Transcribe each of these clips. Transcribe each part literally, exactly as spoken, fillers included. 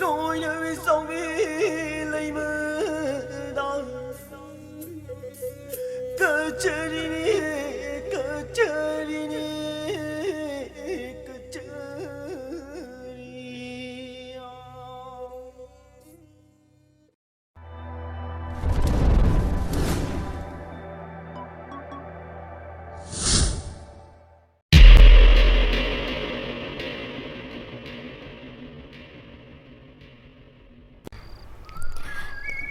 ꯂꯣꯏꯅ ꯆꯥꯎꯕꯤ ꯂꯩꯃꯗ ꯀꯆꯔꯤꯅꯤ, ꯀꯆꯔꯤꯅꯤ, ꯀꯆꯔꯤ꯫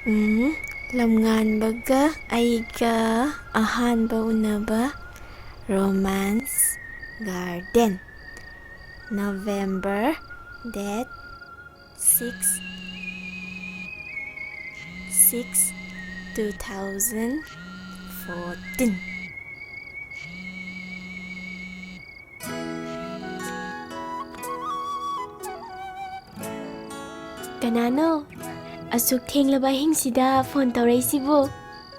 ꯎꯝ, ꯂꯝꯉꯥꯟꯕꯒ ꯑꯩꯒ ꯑꯍꯥꯟꯕ ꯎꯅꯕ, romance garden, November date six, six, two thousand fourteen. ꯀꯅꯥꯅꯣ ꯑꯁꯨꯛ ꯊꯦꯡꯂꯕ ꯑꯍꯤꯡꯁꯤꯗ ꯐꯣꯟ ꯇꯧꯔꯛꯏꯁꯤꯕꯨ?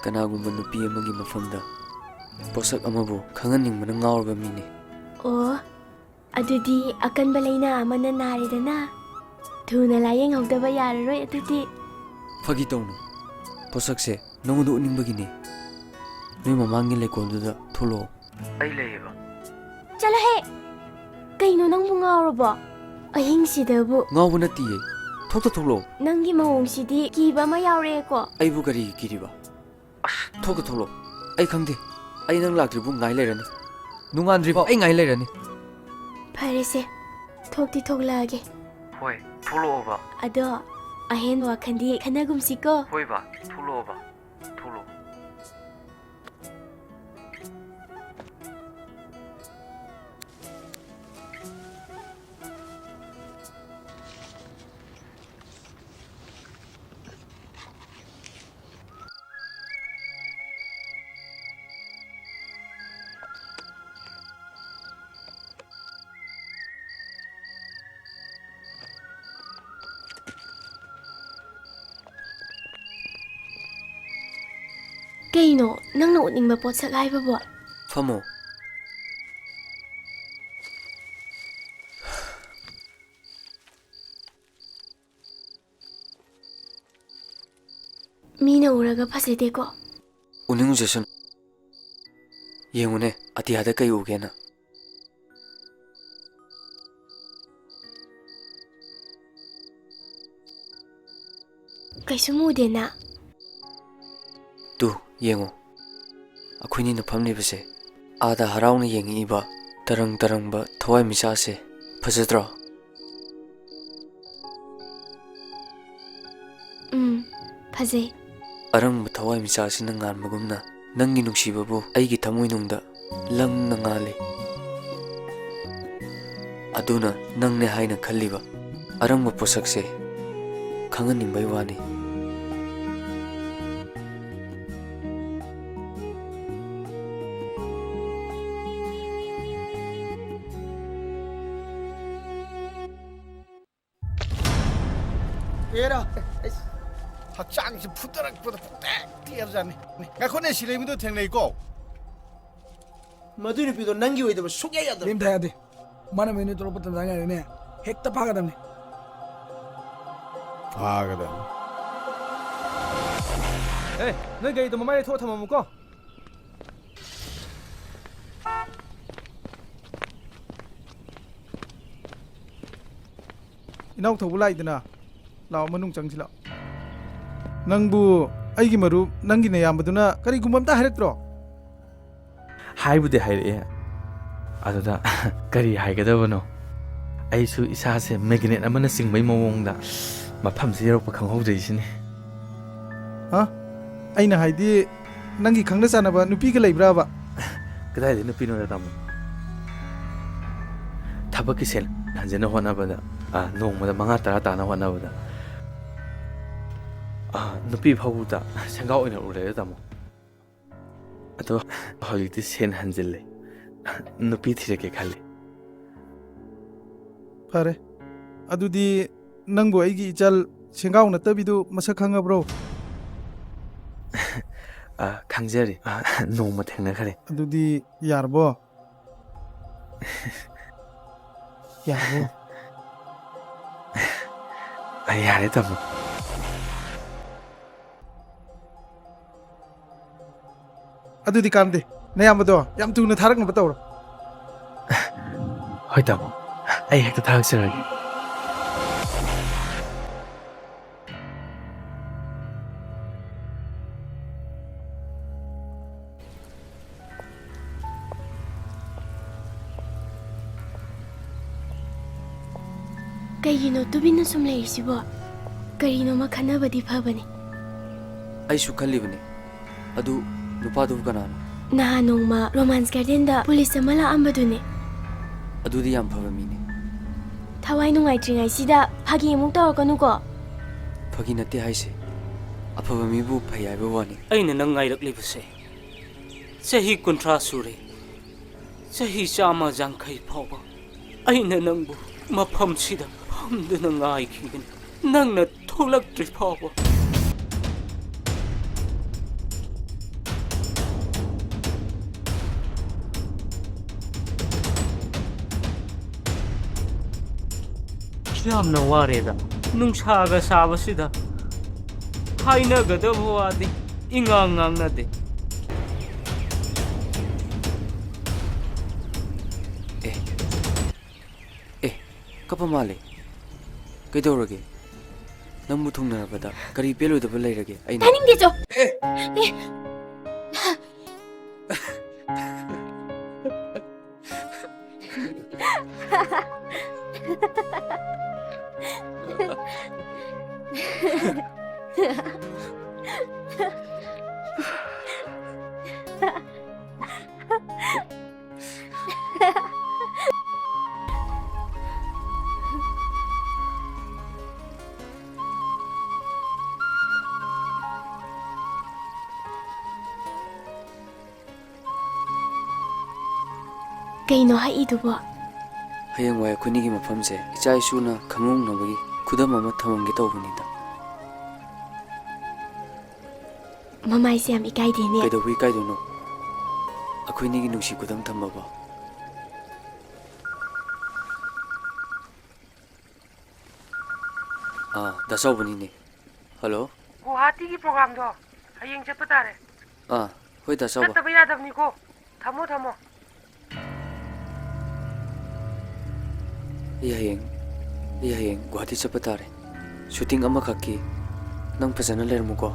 ꯀꯅꯥꯒꯨꯝꯕ ꯅꯨꯄꯤ ꯑꯃꯒꯤ ꯃꯐꯝꯗ ꯄꯣꯠꯁꯛ ꯑꯃꯕꯨ ꯈꯪꯍꯟꯅꯤꯡꯕꯅ ꯉꯥꯎꯔꯕ ꯃꯤꯅꯤ꯫ ꯑꯣ, ꯑꯗꯨꯗꯤ ꯑꯀꯟꯕ ꯂꯩꯅꯥ ꯑꯃꯅ ꯅꯥꯔꯦꯗꯅ꯫ ꯊꯨꯅ ꯂꯥꯌꯦꯡꯍꯧꯗꯕ ꯌꯥꯔꯔꯣꯏ ꯑꯗꯨꯗꯤ꯫ ꯐꯥꯒꯤ ꯇꯧꯅꯨ꯫ ꯄꯣꯠꯁꯛꯁꯦ ꯅꯉꯣꯟꯗ ꯎꯠꯅꯤꯡꯕꯒꯤꯅꯤ꯫ ꯅꯣꯏ ꯃꯃꯥꯡꯒꯤ ꯂꯩꯀꯣꯜꯗꯨꯗ ꯊꯣꯛꯂꯛꯑꯣ꯫ ꯑꯩ ꯂꯩꯌꯦꯕ꯫ ꯆꯠꯂꯣꯍꯦ! ꯀꯩꯅꯣ, ꯅꯪꯕꯨ ꯉꯥꯎꯔꯕꯣ? ꯑꯍꯤꯡꯁꯤꯗꯕꯨ꯫ ꯉꯥꯎꯕ ꯅꯠꯇꯤꯌꯦ꯫ ꯊꯣꯛꯇ ꯊꯣꯛꯂꯛꯑꯣ꯫ ꯅꯪꯒꯤ ꯃꯑꯣꯡꯁꯤꯗꯤ ꯀꯤꯕ ꯑꯃ ꯌꯥꯎꯔꯛꯑꯦꯀꯣ꯫ ꯑꯩꯕꯨ ꯀꯔꯤꯒꯤ ꯀꯤꯔꯤꯕ? ꯑꯁ, ꯊꯣꯛꯇ ꯊꯣꯛꯂꯛꯑꯣ꯫ ꯑꯩ ꯈꯪꯗꯦ꯫ ꯑꯩ ꯅꯪ ꯂꯥꯛꯇ꯭ꯔꯤꯕꯨ ꯉꯥꯏ ꯂꯩꯔꯅꯤ꯫ ꯅꯣꯡꯉꯥꯟꯗ꯭ꯔꯤꯐꯥꯎ ꯑꯩ ꯉꯥꯏ ꯂꯩꯔꯅꯤ꯫ ꯐꯔꯦꯁꯦ, ꯊꯣꯛꯇꯤ ꯊꯣꯛꯂꯛꯑꯒꯦ꯫ ꯍꯣꯏ, ꯊꯣꯛꯂꯛꯑꯣꯕ꯫ ꯑꯗꯣ, ꯑꯍꯦꯟꯕ ꯋꯥꯈꯟꯗꯤ ꯈꯟꯅꯒꯨꯝꯁꯤꯀꯣ꯫ ꯍꯣꯏꯕ, ꯊꯣꯛꯂꯛꯑꯣꯕ꯫ ꯊꯣꯛꯂꯛꯑꯣ꯫ ꯀꯩꯅꯣ ꯅꯪꯅ ꯎꯠꯅꯤꯡꯕ ꯄꯣꯠꯁꯛ ꯍꯥꯏꯕꯕꯣ? ꯐꯝꯃꯣ꯫ ꯃꯤꯅ ꯎꯔꯒ ꯐꯖꯗꯦꯀꯣ? ꯎꯅꯤꯡꯉꯨꯖꯁꯅꯨ꯫ ꯌꯦꯡꯉꯨꯅꯦ, ꯑꯇꯤꯌꯥꯗ ꯀꯩ ꯎꯒꯦꯅ? ꯀꯩꯁꯨꯝ ꯎꯗꯦꯅ꯫ ꯇꯨ, ꯌꯦꯡꯉꯣ꯫ ꯑꯩꯈꯣꯏꯅꯤꯅ ꯐꯝꯂꯤꯕꯁꯦ, ꯑꯥꯗ ꯍꯔꯥꯎꯅ ꯌꯦꯡꯉꯛꯏꯕ ꯇꯔꯪ ꯇꯔꯪꯕ ꯊꯋꯥꯏꯃꯤꯆꯥꯛꯁꯦ ꯐꯖꯗ꯭ꯔꯣ? ꯎꯝ, ꯐꯖꯩ꯫ ꯑꯔꯪꯕ ꯊꯋꯥꯏꯃꯤꯆꯥꯛꯁꯤꯅ ꯉꯥꯟꯕꯒꯨꯝꯅ ꯅꯪꯒꯤ ꯅꯨꯡꯁꯤꯕꯕꯨ ꯑꯩꯒꯤ ꯊꯃꯣꯏꯅꯨꯡꯗ ꯂꯪꯅ ꯉꯥꯜꯂꯤ꯫ ꯑꯗꯨꯅ ꯅꯪꯅꯦ ꯍꯥꯏꯅ ꯈꯜꯂꯤꯕ ꯑꯔꯪꯕ ꯄꯣꯠꯁꯛꯁꯦ ꯈꯪꯍꯟꯅꯤꯡꯕꯩ ꯋꯥꯅꯤ꯫ ꯑꯦꯔꯥ, ꯑꯩꯁ, ꯍꯛꯆꯥꯡꯁꯦ ꯐꯨꯊꯔꯛꯄꯗ ꯄꯨꯛꯇꯦꯛ ꯇꯦꯛꯑꯕꯖꯥꯠꯅꯤ꯫ ꯉꯥꯏꯈꯣꯅꯦ, ꯁꯤꯂꯩꯃꯗꯣ ꯊꯦꯡꯅꯩꯀꯣ꯫ ꯃꯗꯨꯏ ꯅꯨꯄꯤꯗꯣ ꯅꯪꯒꯤ ꯑꯣꯏꯗꯕ ꯁꯨꯛꯌꯥ ꯌꯥꯗꯕ꯫ ꯂꯦꯝꯊ ꯌꯥꯗꯦ꯫ ꯃꯥꯅ ꯃꯤꯅꯤꯠ ꯇꯔꯨꯛ ꯃꯇꯝ ꯆꯪ ꯌꯥꯔꯦꯅꯦ꯫ ꯍꯦꯛꯇ ꯐꯥꯒꯗꯕꯅꯤ꯫ ꯐꯥꯒꯗꯕꯅꯤ꯫ ꯑꯦ, ꯅꯣꯏ ꯒꯥꯔꯤꯗꯣ ꯃꯃꯥꯏ ꯂꯩꯊꯣꯛꯑ ꯊꯝꯃꯝꯃꯨꯀꯣ꯫ ꯏꯅꯥꯎ ꯊꯧꯕ ꯂꯥꯛꯏꯗꯅ, ꯂꯥꯛꯑꯣ, ꯃꯅꯨꯡ ꯆꯪꯁꯤ ꯂꯥꯛꯑꯣ꯫ ꯅꯪꯕꯨ ꯑꯩꯒꯤ ꯃꯔꯨꯞ, ꯅꯪꯒꯤ ꯅꯌꯥꯝꯕꯗꯨꯅ ꯀꯔꯤꯒꯨꯝꯕ ꯑꯝꯇ ꯍꯥꯏꯔꯛꯇ꯭ꯔꯣ? ꯍꯥꯏꯕꯨꯗꯤ ꯍꯥꯏꯔꯛꯑꯦ꯫ ꯑꯗꯨꯗ ꯀꯔꯤ ꯍꯥꯏꯒꯗꯕꯅꯣ? ꯑꯩꯁꯨ ꯏꯁꯥꯁꯦ ꯃꯦꯒꯅꯦꯠ ꯑꯃꯅ ꯆꯤꯡꯕꯩ ꯃꯑꯣꯡꯗ ꯃꯐꯝꯁꯤ ꯌꯧꯔꯛꯄ ꯈꯪꯍꯧꯗ꯭ꯔꯤꯁꯤꯅꯤ꯫ ꯍꯥ? ꯑꯩꯅ ꯍꯥꯏꯗꯤ, ꯅꯪꯒꯤ ꯈꯪꯅ ꯆꯥꯟꯅꯕ ꯅꯨꯄꯤꯒ ꯂꯩꯕ꯭ꯔꯥꯕ? ꯀꯗꯥꯏꯗꯩ ꯅꯨꯄꯤꯅꯣꯗ, ꯇꯥꯃꯣ? ꯊꯕꯛꯀꯤ ꯁꯦꯟ ꯍꯟꯖꯤꯟꯅ ꯍꯣꯠꯅꯕꯗ, ꯑ, ꯅꯣꯡꯃꯗ ꯃꯉꯥ ꯇꯔꯥ ꯇꯥꯅ ꯍꯣꯠꯅꯕꯗ, ꯑ, ꯅꯨꯄꯤ ꯐꯥꯎꯕꯗ ꯁꯦꯟꯒꯥꯎ ꯑꯣꯏꯅ ꯎꯔꯦꯗ, ꯇꯥꯃꯣ꯫ ꯑꯗꯣ ꯍꯧꯖꯤꯛꯇꯤ ꯁꯦꯟ ꯍꯟꯖꯤꯜꯂꯦ, ꯅꯨꯄꯤ ꯊꯤꯔꯛꯀꯦ ꯈꯜꯂꯤ꯫ ꯐꯔꯦ, ꯑꯗꯨꯗꯤ ꯅꯪꯕꯨ ꯑꯩꯒꯤ ꯏꯆꯜ ꯁꯦꯟꯒꯥꯎ ꯅꯠꯇꯕꯤꯗꯨ ꯃꯁꯛ ꯈꯪꯉꯕ꯭ꯔꯣ? ꯑ, ꯈꯪꯖꯔꯦ꯫ ꯑ, ꯅꯣꯡꯃ ꯊꯦꯡꯅꯈ꯭ꯔꯦ꯫ ꯑꯗꯨꯗꯤ ꯌꯥꯔꯕꯣ? ꯌꯥꯔꯕꯣ? ꯑ, ꯌꯥꯔꯦ, ꯇꯥꯃꯣ꯫ ꯑꯗꯨꯗꯤ ꯀꯥꯟꯗꯦ꯫ ꯅꯌꯥꯝꯕꯗꯣ ꯌꯥꯝ ꯊꯨꯅ ꯊꯥꯔꯛꯅꯕ ꯇꯧꯔꯣ꯫ ꯍꯣꯏ, ꯇꯥꯃꯣ꯫ ꯑꯩ ꯍꯦꯛꯇ ꯊꯥꯔꯛꯆꯔꯒꯦ꯫ ꯀꯩꯒꯤꯅꯣ ꯇꯨꯃꯤꯟꯅ ꯁꯨꯝ ꯂꯩꯔꯤꯁꯤꯕꯣ? ꯀꯔꯤꯅꯣꯃ ꯈꯟꯅꯕꯗꯤ ꯐꯕꯅꯤ꯫ ꯑꯩꯁꯨ ꯈꯜꯂꯤꯕꯅꯤ꯫ ꯑꯗꯨ ꯅꯨꯄꯥꯗꯨꯕꯨ ꯀꯅꯥꯅꯣ? ꯅꯍꯥꯟ ꯅꯣꯡꯃ ꯔꯣꯃꯥꯟꯁ ꯒꯥꯔꯗꯦꯟꯗ ꯄꯨꯂꯤꯁ ꯑꯃ ꯂꯥꯛꯑꯝꯕꯗꯨꯅꯦ꯫ ꯑꯗꯨꯗꯤ ꯌꯥꯝ ꯐꯕ ꯃꯤꯅꯤ꯫ ꯊꯋꯥꯏ ꯅꯨꯡꯉꯥꯏꯇ꯭ꯔꯤꯉꯩꯁꯤꯗ ꯐꯥꯒꯤ ꯑꯃꯨꯛ ꯇꯧꯔꯛꯀꯅꯨꯀꯣ꯫ ꯐꯥꯒꯤ ꯅꯠꯇꯦ ꯍꯥꯏꯁꯦ꯫ ꯑꯐꯕ ꯃꯤꯕꯨ ꯐꯩ ꯍꯥꯏꯕ ꯋꯥꯅꯤ꯫ ꯑꯩꯅ ꯅꯪ ꯉꯥꯏꯔꯛꯂꯤꯕꯁꯦ ꯆꯍꯤ ꯀꯨꯟꯊ꯭ꯔꯥ ꯁꯨꯔꯦ꯫ ꯆꯍꯤ ꯆꯥꯝꯃ ꯌꯥꯡꯈꯩ ꯐꯥꯎꯕ ꯑꯩꯅ ꯅꯪꯕꯨ ꯃꯐꯝꯁꯤꯗ ꯐꯝꯗꯨꯅ ꯉꯥꯏꯈꯤꯒꯅꯤ, ꯅꯪꯅ ꯊꯣꯛꯂꯛꯇ꯭ꯔꯤ ꯐꯥꯎꯕ꯫ ꯌꯥꯝꯅ ꯋꯥꯔꯦꯗ꯫ ꯅꯨꯡꯁꯥꯒ ꯁꯥꯕꯁꯤꯗ ꯍꯥꯏꯅꯒꯗꯕ ꯋꯥꯗꯤ ꯏꯉꯥꯡ ꯉꯥꯡꯅꯗꯦ꯫ ꯑꯦ, ꯑꯦ, ꯀꯞꯄ ꯃꯥꯜꯂꯦ꯫ ꯀꯩꯗꯧꯔꯒꯦ? ꯅꯪꯕꯨ ꯊꯨꯡꯅꯔꯕꯗ ꯀꯔꯤ ꯄꯦꯜꯂꯣꯏꯗꯕ ꯂꯩꯔꯒꯦ? ꯑꯩꯅ ꯇꯥꯅꯤꯡꯗꯦ, ꯆꯣ꯫ ꯑꯦ! ꯑꯦ! ꯀꯩꯅꯣ ꯍꯛꯏꯗꯨꯕꯣ? ꯍꯌꯦꯡꯋꯥꯏ ꯑꯩꯈꯣꯏꯅꯤꯒꯤ ꯃꯐꯝꯁꯦ ꯏꯆꯥ ꯏꯁꯨꯅ ꯈꯪꯍꯧꯅꯕꯒꯤ ꯈꯨꯗꯝ ꯑꯃ ꯊꯝꯃꯝꯒꯦ ꯇꯧꯕꯅꯤꯗ꯫ ꯃꯃꯥꯏꯁꯦ ꯌꯥꯝ ꯏꯀꯥꯏꯗꯦꯅꯦ꯫ ꯀꯩꯗꯧꯕ ꯏꯀꯥꯏꯗꯣꯏꯅꯣ? ꯑꯩꯈꯣꯏꯅꯤꯒꯤ ꯅꯨꯡꯁꯤ ꯈꯨꯗꯝ ꯊꯝꯕꯕꯣ? ꯑꯥ, ꯗꯥ ꯆꯥꯎꯕꯅꯤꯅꯦ꯫ ꯍꯜꯂꯣ꯫ ꯒꯨꯋꯥꯍꯥꯇꯤꯒꯤ ꯄ꯭ꯔꯣꯒ꯭ꯔꯥꯝꯗꯣ ꯍꯌꯦꯡ ꯆꯠꯄ ꯇꯥꯔꯦ꯫ ꯑꯥ, ꯍꯣꯏ, ꯗꯥ ꯆꯥꯎꯕ꯫ ꯆꯠꯇꯕ ꯌꯥꯗꯕꯅꯤꯀꯣ꯫ ꯊꯝꯃꯣ, ꯊꯝꯃꯣ꯫ ꯑꯩ ꯍꯌꯦꯡ, ꯑꯩ ꯍꯌꯦꯡ ꯒꯨꯋꯥꯍꯥꯇꯤ ꯆꯠꯄ ꯇꯥꯔꯦ꯫ ꯁꯨꯇꯤꯡ ꯑꯃꯈꯛꯀꯤ꯫ ꯅꯪ ꯐꯖꯅ ꯂꯩꯔꯝꯃꯨꯀꯣ꯫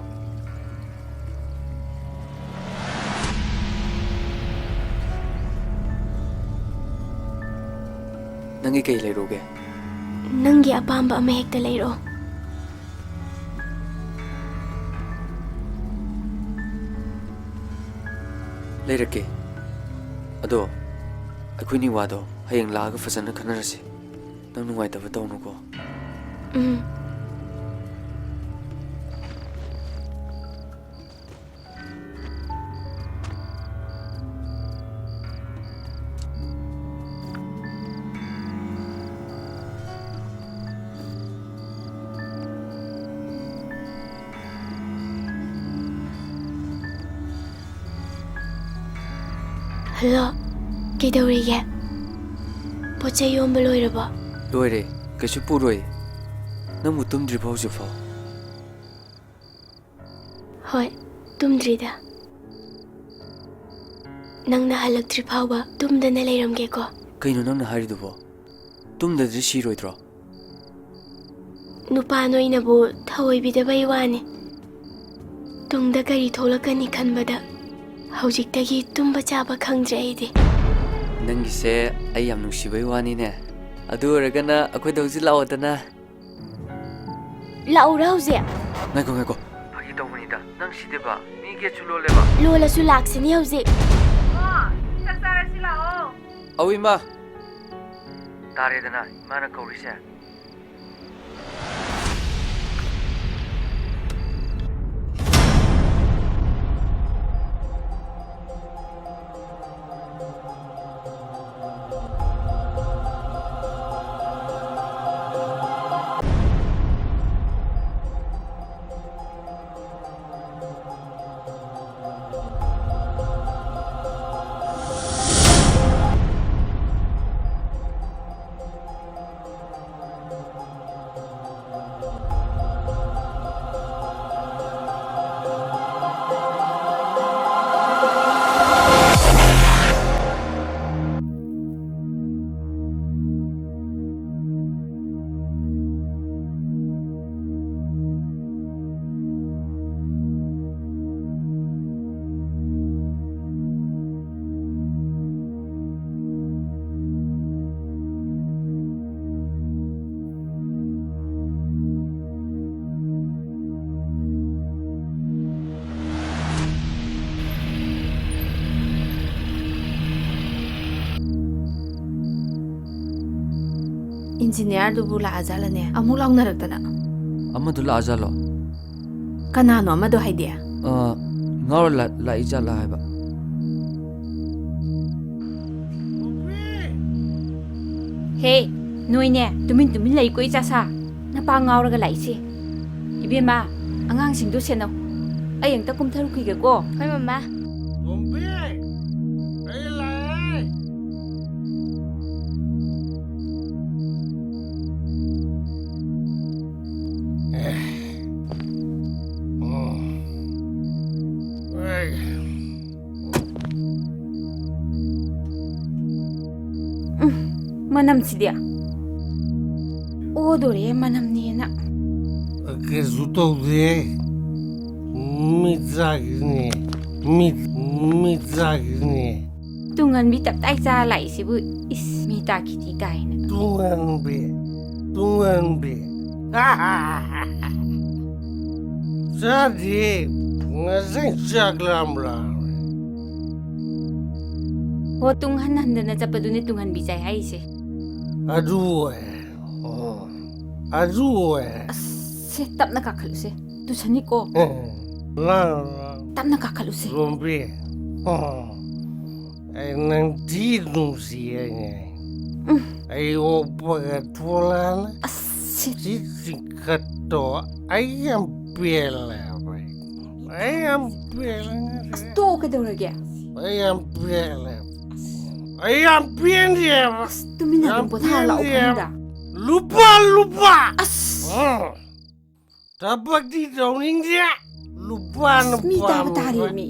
ꯅꯪꯒꯤ ꯀꯩ ꯂꯩꯔꯨꯒꯦ? ꯅꯪꯒꯤ ꯑꯄꯥꯝꯕ ꯑꯃ ꯍꯦꯛꯇ ꯂꯩꯔꯛꯑꯣ꯫ ꯂꯩꯔꯛꯀꯦ꯫ ꯑꯗꯣ ꯑꯩꯈꯣꯏꯅꯤ ꯋꯥꯗꯣ ꯍꯌꯦꯡ ꯂꯥꯛꯑꯒ ꯐꯖꯅ ꯈꯟꯅꯔꯁꯤ꯫ ꯅꯪ ꯅꯨꯡꯉꯥꯏꯇꯕ ꯇꯧꯅꯨꯀꯣ꯫ ꯎꯝ꯫ ꯍꯜꯂꯣ, ꯀꯩꯗꯧꯔꯤꯒꯦ? ꯄꯣꯠ ꯆꯩ ꯌꯣꯝꯕ ꯂꯣꯏꯔꯕꯣ? ꯂꯣꯏꯔꯦ, ꯀꯩꯁꯨ ꯄꯨꯔꯣꯏ꯫ ꯅꯪꯕꯨ ꯇꯨꯝꯗ꯭ꯔꯤꯕꯣ ꯍꯧꯖꯤꯛꯐꯥꯎ? ꯍꯣꯏ, ꯇꯨꯝꯗ꯭ꯔꯤꯗ꯫ ꯅꯪꯅ ꯍꯜꯂꯛꯇ꯭ꯔꯤ ꯐꯥꯎꯕ ꯇꯨꯝꯗꯅ ꯂꯩꯔꯝꯒꯦꯀꯣ꯫ ꯀꯩꯅꯣ ꯅꯪꯅ ꯍꯥꯏꯔꯤꯗꯨꯕꯣ? ꯇꯨꯝꯗꯗꯤ ꯁꯤꯔꯣꯏꯗ꯭ꯔꯣ? ꯅꯨꯄꯥ ꯅꯣꯏꯅꯕꯨ ꯊꯑꯣꯏꯕꯤꯗꯕꯩ ꯋꯥꯅꯤ꯫ ꯇꯨꯡꯗ ꯀꯔꯤ ꯊꯣꯛꯂꯛꯀꯅꯤ ꯈꯟꯕꯗ ꯍꯧꯖꯤꯛꯇꯒꯤ ꯇꯨꯝꯕ ꯆꯥꯕ ꯈꯪꯗ꯭ꯔꯦ ꯑꯩꯗꯤ꯫ ꯅꯪꯒꯤꯁꯦ ꯑꯩ ꯌꯥꯝ ꯅꯨꯡꯁꯤꯕꯩ ꯋꯥꯅꯤꯅꯦ꯫ ꯑꯗꯨ ꯑꯣꯏꯔꯒꯅ ꯑꯩꯈꯣꯏꯗ ꯍꯧꯖꯤꯛ ꯂꯥꯛꯑꯣꯗꯅ꯫ ꯂꯥꯛꯎꯔꯥ ꯍꯧꯖꯤꯛ? ꯉꯥꯏꯈꯣ, ꯉꯥꯏꯈꯣ꯫ ꯐꯥꯒꯤ ꯇꯧꯕꯅꯤꯗ꯫ ꯅꯪ ꯁꯤꯗꯦꯕ꯫ ꯃꯤ ꯒꯦꯠꯁꯨ ꯂꯣꯜꯂꯦꯕ꯫ ꯂꯣꯜꯂꯁꯨ ꯂꯥꯛꯁꯤꯅꯤ ꯍꯧꯖꯤꯛ꯫ ꯏꯕꯨꯡꯉꯣ, ꯆꯥꯛ ꯆꯥꯔꯁꯤ ꯂꯥꯛꯑꯣ꯫ ꯑꯧ, ꯏꯃꯥ꯫ ꯇꯥꯔꯦꯗꯅ ꯏꯃꯥꯅ ꯀꯧꯔꯤꯁꯦ꯫ ꯏꯟꯖꯤꯅꯤꯌꯥꯔꯗꯨꯕꯨ ꯂꯥꯛꯑꯖꯥꯠꯂꯅꯦ? ꯑꯃꯨꯛ ꯂꯥꯎꯅꯔꯛꯇꯅ꯫ ꯑꯃꯗꯨ ꯂꯥꯛꯑꯖꯥꯠꯂꯣ? ꯀꯅꯥꯅꯣ ꯑꯃꯗꯣ ꯍꯥꯏꯗꯤ? ꯑ, ꯉꯥꯎꯔ ꯂꯥ-, ꯂꯥꯛꯏ ꯖꯥꯠꯂꯥ ꯍꯥꯏꯕ꯫ ꯍꯦ, ꯅꯣꯏꯅꯦ, ꯇꯨꯃꯤꯟ ꯇꯨꯃꯤꯟ ꯂꯩꯀꯣ, ꯏꯆꯥꯁꯥ꯫ ꯅꯄꯥ ꯉꯥꯎꯔꯒ ꯂꯥꯛꯏꯁꯦ꯫ ꯏꯕꯦꯝꯃ, ꯑꯉꯥꯡꯁꯤꯡꯗꯣ ꯁꯦꯟꯅꯧ꯫ ꯑꯩ ꯑꯝꯇ ꯀꯨꯝꯊꯔꯨꯈꯤꯒꯦꯀꯣ꯫ ꯍꯣꯏ, ꯃꯃꯥ꯫ ꯇꯣꯝꯕꯤ, ꯑꯩ ꯂꯥꯛꯑꯦ꯫ ꯎꯝ, ꯃꯅꯝꯁꯤꯗꯤ꯫ ꯑꯣꯗꯣꯔꯦ ꯃꯅꯝꯅꯦꯅ꯫ ꯀꯩꯁꯨ ꯇꯧꯗꯦ꯫ ꯃꯤꯠ ꯆꯥꯈꯤꯅꯤ꯫ ꯃꯤꯠ, ꯃꯤꯠ ꯆꯥꯈꯤꯅꯤ꯫ ꯇꯨꯡꯍꯟꯕꯤ ꯇꯞꯇꯥꯏ ꯆꯥ ꯂꯥꯛꯏꯁꯤꯕꯨ, ꯏꯁ, ꯃꯤ ꯇꯥꯈꯤꯅꯤ ꯀꯥꯏꯅ꯫ ꯇꯨꯡꯍꯟꯕꯤ, ꯇꯨꯡꯍꯟꯕꯤ꯫ ꯆꯥꯗꯦ, ꯉꯁꯥꯏ ꯆꯥꯛ ꯂꯥꯝ ꯂꯥꯝꯃꯦ꯫ ꯍꯣ, ꯇꯨꯡ ꯍꯟ ꯍꯟꯗꯅ ꯆꯠꯄꯗꯨꯅꯦ ꯇꯨꯡꯍꯟꯕꯤ ꯆꯥꯏ ꯍꯥꯏꯔꯤꯁꯦ꯫ ꯑꯗꯨ ꯑꯣꯏ꯫ ꯑꯣ, ꯑꯗꯨ ꯑꯣꯏ꯫ ꯑꯁ, ꯁꯦ, ꯇꯞꯅ ꯀꯥꯈꯠꯂꯨꯁꯦ꯫ ꯇꯨꯁꯟꯅꯤꯀꯣ꯫ ꯂꯥ, ꯂꯥ꯫ ꯇꯞꯅ ꯀꯥꯈꯠꯂꯨꯁꯦ꯫ ꯂꯣꯝꯕꯤ꯫ ꯑꯣ, ꯑꯩ ꯅꯪ ꯊꯤ ꯅꯨꯡꯁꯤ ꯍꯥꯏꯅꯦ꯫ ꯎꯝ꯫ ꯑꯩ ꯑꯣꯛꯄꯒ ꯊꯣꯛꯂꯛꯑꯅꯤ꯫ ꯑꯁ, ꯁꯤ ꯁꯤ ꯆꯤꯡꯈꯠꯇꯣ ꯑꯩ ꯌꯥꯝ ꯄꯦꯜꯂꯦ ꯍꯥꯏꯕ꯫ ꯑꯩ ꯌꯥꯝ ꯄꯦꯜꯂꯦ ꯉꯁꯤ꯫ ꯑꯁ, ꯇꯣꯛꯑꯣ, ꯀꯩꯗꯧꯔꯒꯦ? ꯑꯩ ꯌꯥꯝ ꯄꯦꯜꯂꯦ꯫ ꯑꯩ ꯌꯥꯝ ꯄꯦꯟꯗꯦꯕ꯫ ꯑꯁ, ꯇꯨꯃꯤꯟꯅ ꯑꯗꯨꯝ ꯌꯥꯝ ꯄꯣꯊꯥꯔ ꯂꯥꯛꯑꯣ ꯄꯦꯟꯗꯦꯕ꯫ ꯈꯪꯕ꯭ꯔꯥ? ꯂꯨꯄꯥ, ꯂꯨꯄꯥ! ꯑꯁ! ꯎꯝ꯫ ꯊꯕꯛꯇꯤ ꯇꯧꯅꯤꯡꯗꯦ꯫ ꯂꯨꯄꯥꯅ ꯑꯁ, ꯃꯤ ꯇꯥꯕ ꯄꯥꯝꯕ꯫ ꯇꯥꯔꯦ, ꯃꯤ꯫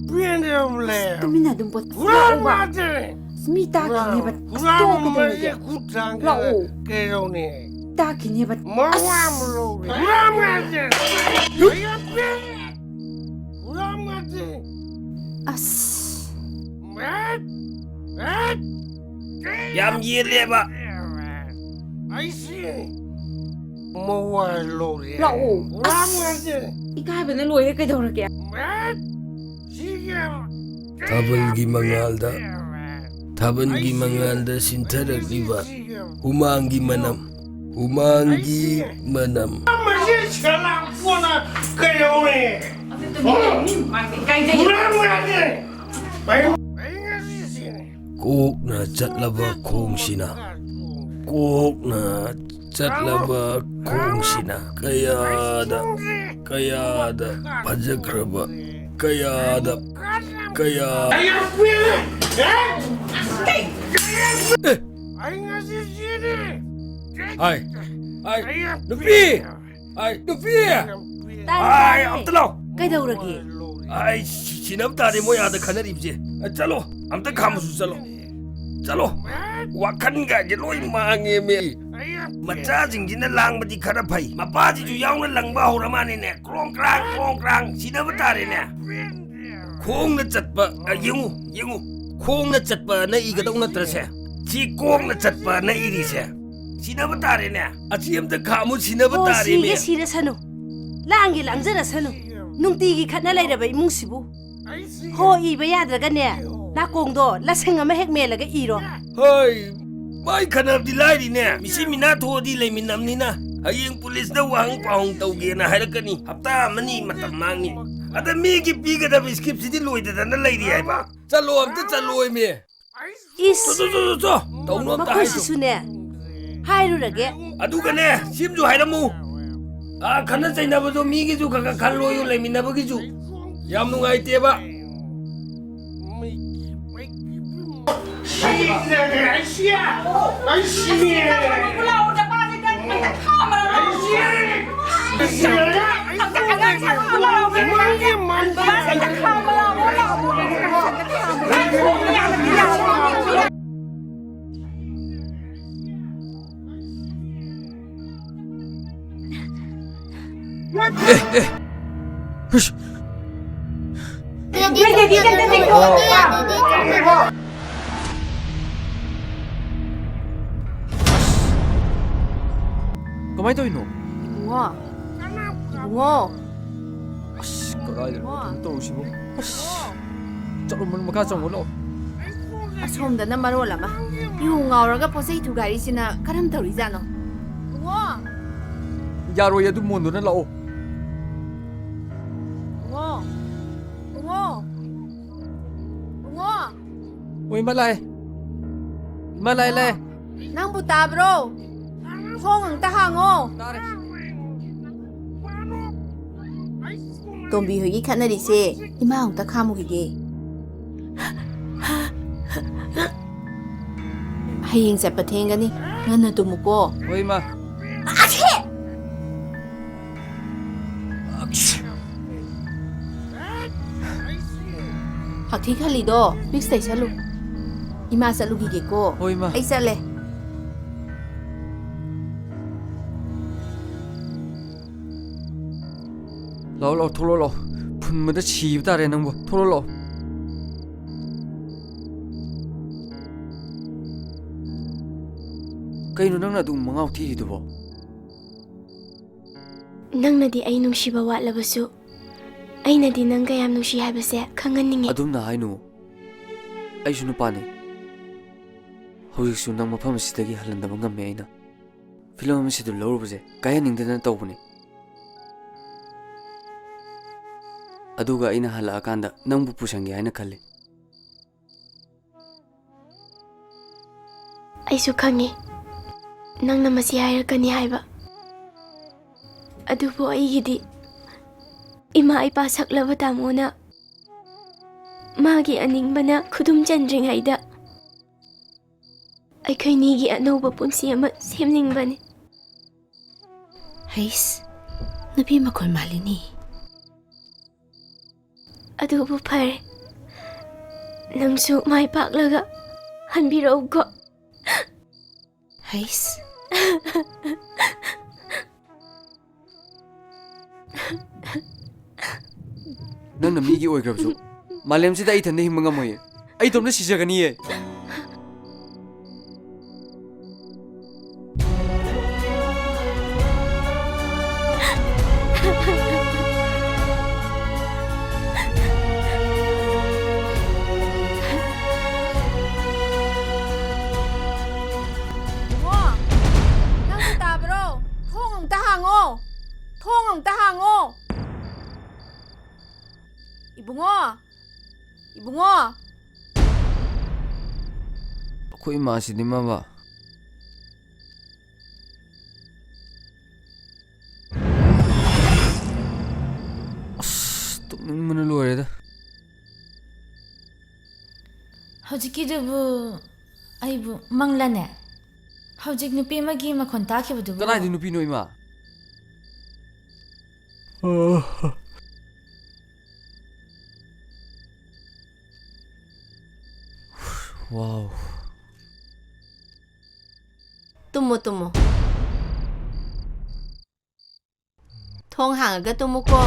ꯄꯦꯟꯗ꯭ꯔꯕ ꯂꯩ꯫ ꯑꯁ, ꯇꯨꯃꯤꯟꯅ ꯑꯗꯨꯝ ꯄꯣꯊꯥ ꯍꯨꯔꯥꯟ ꯂꯥꯛꯑꯣꯕ꯫ ꯉꯥꯛꯇꯅꯦ꯫ ꯑꯁ, ꯃꯤ ꯇꯥꯈꯤꯅꯦꯕ꯫ ꯍꯨꯔꯥꯟ-, ꯑꯁ, ꯍꯨꯔꯥꯟꯕ ꯇꯣꯛꯑꯣ, ꯃꯁꯤ ꯀꯩꯗꯧꯔꯒꯦ? ꯈꯨꯠ ꯊꯥꯡꯒꯗ ꯂꯥꯛꯑꯣ꯫ ꯀꯩꯗꯧꯅꯤ? ꯇꯥꯈꯤꯅꯦꯕ꯫ ꯃꯋꯥ ꯑꯁ! ꯑꯃ ꯂꯧꯔꯣꯏ꯫ ꯍꯨꯔꯥꯟ ꯉꯥꯛꯇꯅꯦ꯫ ꯑꯩ ꯌꯥꯝ ꯄꯦꯟꯗꯦ꯫ ꯍꯨꯔꯥꯟ ꯉꯥꯛꯇꯅꯦ꯫ ꯑꯁ꯫ ꯌꯥꯝ ꯌꯦꯠꯂꯦꯕ꯫ ꯑꯩꯁꯤ ꯃꯋꯥ ꯂꯧꯔꯦ꯫ ꯂꯥꯛꯑꯣ꯫ ꯍꯨꯔꯥꯟ ꯑꯁ꯫ ꯉꯥꯛꯇꯅꯦ꯫ ꯏꯀꯥꯏꯕꯅ ꯂꯣꯏꯔꯦ, ꯀꯩꯗꯧꯔꯒꯦ? ꯊꯥꯕꯜꯒꯤ ꯃꯉꯥꯜꯗ, ꯊꯥꯕꯜꯒꯤ ꯃꯉꯥꯜꯗ ꯁꯤꯟꯊꯔꯛꯂꯤꯕ ꯍꯨꯃꯥꯡꯒꯤ ꯃꯅꯝ, ꯍꯨꯃꯥꯡꯒꯤ ꯃꯅꯝ꯫ ꯃꯁꯤ ꯁꯦꯂꯥꯛꯄꯅ ꯀꯩꯗꯧꯔꯦ? ꯀꯣꯛꯅ ꯆꯠꯂꯕ ꯈꯣꯡꯁꯤꯅ, ꯀꯣꯛꯅ ꯆꯠꯂꯕ ꯈꯣꯡꯁꯤꯅ ꯀꯌꯥꯗ, ꯀꯌꯥꯗ ꯐꯖꯈ꯭ꯔꯕ, ꯀꯌꯥꯗ, ꯀꯌꯥ꯫ ꯑꯦ! ꯍꯥꯏ, ꯍꯥꯏ, ꯅꯨꯄꯤ! ꯍꯥꯏ, ꯅꯨꯄꯤ! ꯇꯥꯏ, ꯍꯥꯏ, ꯇꯥꯏ꯫ ꯑꯝꯇ ꯂꯥꯎ! ꯀꯩꯗꯧꯔꯒꯦ? ꯑꯩ ꯁꯤ-, ꯁꯤꯟꯅꯕ ꯇꯥꯔꯦ ꯃꯣꯏ ꯑꯥꯗ ꯈꯟꯅꯔꯤꯕꯁꯦ꯫ ꯑ, ꯆꯠꯂꯣ, ꯑꯝꯇ ꯈꯥꯝꯃꯁꯨ ꯆꯠꯂꯣ꯫ ꯆꯠꯂꯣ꯫ ꯋꯥꯈꯜꯒꯥꯁꯦ ꯂꯣꯏ ꯃꯥꯡꯉꯦꯃꯦ꯫ ꯃꯆꯥꯁꯤꯡꯁꯤꯅ ꯂꯥꯡꯕꯗꯤ ꯈꯔ ꯐꯩ꯫ ꯃꯄꯥꯁꯤꯁꯨ ꯌꯥꯎꯅ ꯂꯪꯕ ꯍꯧꯔ ꯃꯥꯅꯦꯅꯦ꯫ ꯀ꯭ꯔꯣꯡ ꯀ꯭ꯔꯥꯡ, ꯀ꯭ꯔꯣꯡ ꯀ꯭ꯔꯥꯡ, ꯁꯤꯟꯅꯕ ꯇꯥꯔꯦꯅꯦ꯫ ꯈꯣꯡꯅ ꯆꯠꯄ, ꯑ, ꯌꯦꯡꯉꯨ, ꯌꯦꯡꯉꯨ꯫ ꯈꯣꯡꯅ ꯆꯠꯄꯅ ꯏꯒꯗꯧ ꯅꯠꯇ꯭ꯔꯁꯦ? ꯁꯤ ꯀꯣꯡꯅ ꯆꯠꯄꯅ ꯏꯔꯤꯁꯦ꯫ ꯁꯤꯟꯅꯕ ꯇꯥꯔꯦꯅꯦ꯫ ꯑꯁꯤ ꯑꯝꯇ ꯈꯥꯝꯃꯨ, ꯁꯤꯟꯅꯕ ꯍꯣ, ꯇꯥꯔꯦꯃꯤ꯫ ꯁꯤꯒꯦ ꯁꯤꯔꯁꯅꯨ꯫ ꯂꯥꯡꯒꯦ ꯂꯥꯡꯖꯔꯁꯅꯨ꯫ ꯅꯨꯡꯇꯤꯒꯤ ꯈꯠꯅ ꯂꯩꯔꯕ ꯏꯃꯨꯡꯁꯤꯕꯨ꯫ ꯍꯣ, ꯏꯕ ꯌꯥꯗ꯭ꯔꯒꯅꯦ, ꯅꯥꯀꯣꯡꯗꯣ ꯂꯁꯪ ꯑꯃ ꯍꯦꯛ ꯃꯦꯜꯂꯒ ꯏꯔꯣ꯫ ꯍꯣꯏ, ꯃꯥꯏ ꯈꯠꯅꯕꯗꯤ ꯂꯥꯏꯔꯤꯅꯦ꯫ ꯃꯤꯁꯤ ꯃꯤꯅꯥ ꯊꯣꯛꯑꯗꯤ ꯂꯩꯃꯤꯟꯅꯕꯅꯤꯅ ꯍꯌꯦꯡ ꯄꯨꯂꯤꯁꯇ ꯋꯥꯍꯪ ꯄꯥꯎꯍꯪ ꯇꯧꯒꯦꯅ ꯍꯥꯏꯔꯛꯀꯅꯤ꯫ ꯍꯞꯇꯥ ꯑꯃꯅꯤ ꯃꯇꯝ ꯃꯥꯡꯅꯤ꯫ ꯑꯗ ꯃꯤꯒꯤ ꯄꯤꯒꯗꯕ ꯁ꯭ꯀ꯭ꯔꯤꯞꯁꯤꯗꯤ ꯂꯣꯏꯗꯗꯅ ꯂꯩꯔꯤ ꯍꯥꯏꯕ꯫ ꯆꯠꯂꯣ, ꯑꯝꯇ ꯆꯠꯂꯣꯏꯃꯤ꯫ ꯏꯁ! ꯆꯣ, ꯆꯣ, ꯆꯣ, ꯆꯣ, ꯆꯣ꯫ ꯇꯧꯅꯣ ꯑꯝꯇ ꯍꯥꯏꯁꯣ꯫ ꯃꯈꯣꯏꯁꯤꯁꯨꯅꯦ, ꯍꯥꯏꯔꯨꯔꯒꯦ꯫ ꯑꯗꯨꯒꯅꯦ, ꯁꯤꯝꯁꯨ ꯍꯥꯏꯔꯝꯃꯨ꯫ ꯑꯥ, ꯈꯠꯅ ꯆꯩꯅꯕꯗꯣ ꯃꯤꯒꯤꯁꯨ ꯈꯔ ꯈꯔ ꯈꯜꯂꯣꯌꯨ, ꯂꯩꯃꯤꯟꯅꯕꯒꯤꯁꯨ꯫ ꯌꯥꯝ ꯅꯨꯡꯉꯥꯏꯇꯦꯕ꯫ ꯑꯦ, ꯑꯦ꯫ ꯍꯨꯏꯁ꯫ ꯀꯃꯥꯏ ꯇꯧꯔꯤꯅꯣ? ꯏꯕꯨꯡꯉꯣ꯫ ꯏꯕꯨꯡꯉꯣ꯫ ꯑꯁ, ꯀꯗꯥꯏꯗꯅꯣ ꯏꯕꯨꯡꯉꯣ꯫ ꯀꯩꯅꯣ ꯇꯧꯔꯤꯁꯤꯕꯣ? ꯑꯁ꯫ ꯆꯠꯂꯣ, ꯃꯅꯨꯡ ꯃꯈꯥ ꯆꯪꯉꯣ, ꯂꯥꯛꯑꯣ꯫ ꯑꯁꯣꯝꯗꯅ ꯃꯔꯣꯜ ꯑꯃ꯫ ꯌꯨ ꯉꯥꯎꯔꯒ ꯄꯣꯠꯆꯩ ꯊꯨꯒꯥꯏꯔꯤꯁꯤꯅ ꯀꯔꯝ ꯇꯧꯔꯤꯖꯥꯠꯅꯣ? ꯏꯕꯨꯡꯉꯣ! ꯌꯥꯔꯣꯏ, ꯑꯗꯨ ꯃꯣꯟꯗꯨꯅ ꯂꯥꯛꯑꯣ꯫ ꯏꯕꯨꯡꯉꯣ! ꯏꯕꯨꯡꯉꯣ! ꯏꯕꯨꯡꯉꯣ! ꯑꯣ, ꯏꯃꯥ ꯂꯥꯛꯑꯦ꯫ ꯏꯃꯥ ꯂꯥꯛꯑꯦ, ꯂꯥꯛꯑꯦ꯫ ꯅꯪꯕꯨ ꯇꯥꯕ꯭ꯔꯣ? ꯊꯣꯡ ꯑꯝꯇ ꯍꯥꯡꯉꯣ꯫ ꯇꯥꯔꯦ꯫ ꯇꯣꯝꯕꯤ ꯍꯣꯏꯒꯤ ꯈꯠꯅꯔꯤꯁꯦ ꯏꯃꯥ ꯑꯃꯨꯛꯇ ꯈꯥꯝꯃꯨꯈꯤꯒꯦ꯫ ꯍꯌꯦꯡ ꯆꯠꯄ ꯊꯦꯡꯒꯅꯤ, ꯉꯟꯅ ꯇꯨꯝꯃꯨꯀꯣ꯫ ꯍꯣꯏ, ꯏꯃꯥ꯫ ꯑꯁꯦ! ꯑꯛꯁ! ꯑꯊꯤ ꯈꯜꯂꯤꯗꯣ ꯐꯤꯛꯁ ꯇꯩꯁꯜꯂꯨ꯫ ꯏꯃꯥ ꯆꯠꯂꯨꯈꯤꯒꯦꯀꯣ꯫ ꯍꯣꯏ, ꯏꯃꯥ꯫ ꯑꯩ ꯆꯠꯂꯦ꯫ ꯂꯥꯛꯑꯣ, ꯂꯥꯛꯑꯣ, ꯊꯣꯛꯂꯛꯑꯣ, ꯂꯥꯛꯑꯣ꯫ ꯐꯨꯟꯕꯗ ꯁꯤꯕ ꯇꯥꯔꯦ ꯅꯪꯕꯨ꯫ ꯊꯣꯛꯂꯛꯑꯣ, ꯂꯥꯛꯑꯣ꯫ ꯀꯩꯅꯣ ꯅꯪꯅ ꯑꯗꯨꯝ ꯃꯉꯥꯎ ꯊꯤꯔꯤꯗꯨꯕꯣ? ꯅꯪꯅꯗꯤ ꯑꯩ ꯅꯨꯡꯁꯤꯕ ꯋꯥꯠꯂꯕꯁꯨ, ꯑꯩꯅꯗꯤ ꯅꯪ ꯀꯌꯥꯝ ꯅꯨꯡꯁꯤ ꯍꯥꯏꯕꯁꯦ ꯈꯪꯍꯟꯅꯤꯡꯉꯤ꯫ ꯑꯗꯨꯝꯅ ꯍꯥꯏꯅꯨ꯫ ꯑꯩꯁꯨ ꯅꯨꯄꯥꯅꯤ꯫ ꯍꯧꯖꯤꯛꯁꯨ ꯅꯪ ꯃꯐꯝ ꯑꯁꯤꯗꯒꯤ ꯍꯜꯍꯟꯗꯕ ꯉꯝꯃꯦ ꯑꯩꯅ꯫ ꯐꯤꯂꯝ ꯑꯃ ꯁꯤꯗ ꯂꯧꯔꯨꯕꯁꯦ ꯀꯥꯏꯍꯟꯅꯤꯡꯗꯗꯅ ꯇꯧꯕꯅꯤ꯫ ꯑꯗꯨꯒ ꯑꯩꯅ ꯍꯜꯂꯛꯑꯀꯥꯟꯗ ꯅꯪꯕꯨ ꯄꯨꯁꯟꯒꯦ ꯍꯥꯏꯅ ꯈꯜꯂꯤ꯫ ꯑꯩꯁꯨ ꯈꯪꯉꯤ, ꯅꯪꯅ ꯃꯁꯤ ꯍꯥꯏꯔꯛꯀꯅꯤ ꯍꯥꯏꯕ꯫ ꯑꯗꯨꯕꯨ ꯑꯩꯒꯤꯗꯤ ꯏꯃꯥ ꯏꯄꯥ ꯁꯛꯂꯕ ꯇꯥꯃꯣꯅ ꯃꯥꯒꯤ ꯑꯅꯤꯡꯕꯅ ꯈꯨꯗꯨꯝ ꯆꯟꯗ꯭ꯔꯤꯉꯩꯗ ꯑꯩꯈꯣꯏꯅꯤꯒꯤ ꯑꯅꯧꯕ ꯄꯨꯟꯁꯤ ꯑꯃ ꯁꯦꯝꯅꯤꯡꯕꯅꯤ꯫ ꯍꯩꯁ, ꯅꯨꯄꯤ ꯃꯈꯣꯟ ꯃꯥꯜꯂꯤꯅꯤ꯫ ꯑꯗꯨꯕꯨ ꯐꯔꯦ, ꯅꯪꯁꯨ ꯃꯥꯏ ꯄꯥꯛꯂꯒ ꯍꯟꯕꯤꯔꯛꯎꯀꯣ꯫ ꯍꯩꯁ꯫ ꯅꯪꯅ ꯃꯤꯒꯤ ꯑꯣꯏꯈ꯭ꯔꯕꯁꯨ ꯃꯥꯂꯦꯝꯁꯤꯗ ꯑꯩ ꯏꯊꯟꯗ ꯍꯤꯡꯕ ꯉꯝꯃꯣꯏꯌꯦ꯫ ꯑꯩ ꯏꯇꯣꯝꯇ ꯁꯤꯖꯒꯅꯤꯌꯦ꯫ ꯏꯕꯨꯡꯉꯣ, ꯅꯪꯕꯨ ꯇꯥꯕ꯭ꯔꯣ? ꯊꯣꯡ ꯑꯝꯇ ꯍꯥꯡꯉꯣ꯫ ꯊꯣꯡ ꯑꯝꯇ ꯍꯥꯡꯉꯣ꯫ ꯏꯕꯨꯡꯉꯣ! ꯏꯕꯨꯡꯉꯣ! ꯑꯩꯈꯣꯏ ꯏꯃꯥꯁꯤꯗꯤ ꯃꯃꯥ꯫ ꯑꯁ, ꯇꯨꯝꯅꯤꯡꯕꯅ ꯂꯣꯏꯔꯦꯗ꯫ ꯍꯧꯖꯤꯛꯀꯤꯗꯨꯕꯨ ꯑꯩꯕꯨ ꯃꯪꯂꯅꯦ? ꯍꯧꯖꯤꯛ ꯅꯨꯄꯤ ꯑꯃꯒꯤ ꯃꯈꯣꯟ ꯇꯥꯈꯤꯕꯗꯨꯕꯨ? ꯀꯗꯥꯏꯗ ꯅꯨꯄꯤꯅꯣ, ꯏꯃꯥ? ꯋꯥꯎ꯫ ꯇꯨꯝꯃꯣ ꯇꯨꯝꯃꯣ꯫ ꯊꯣꯡ ꯍꯥꯡꯉꯒ ꯇꯨꯝꯃꯨꯀꯣ꯫